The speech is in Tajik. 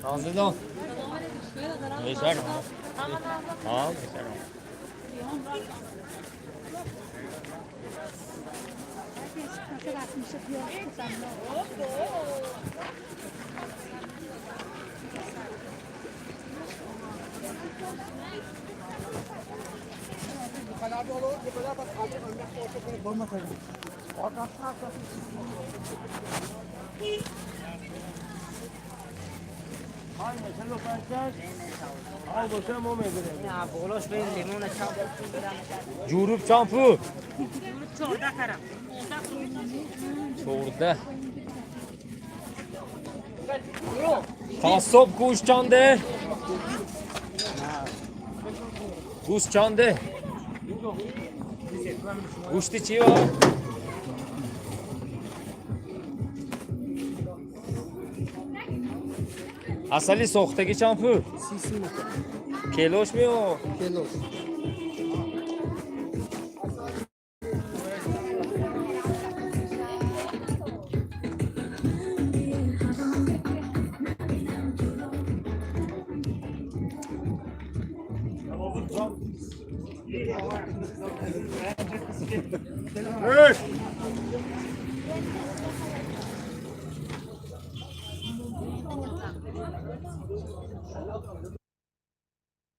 Назидон. Бешарам. Ҳа, бешарам. Ҷуруб чанд пул? 14. Қассоб, гӯшт чанде? Гӯшт чанде? Гӯшти чӣ ва? Асали сохтагӣ чанд пул? Келош мео? Келош.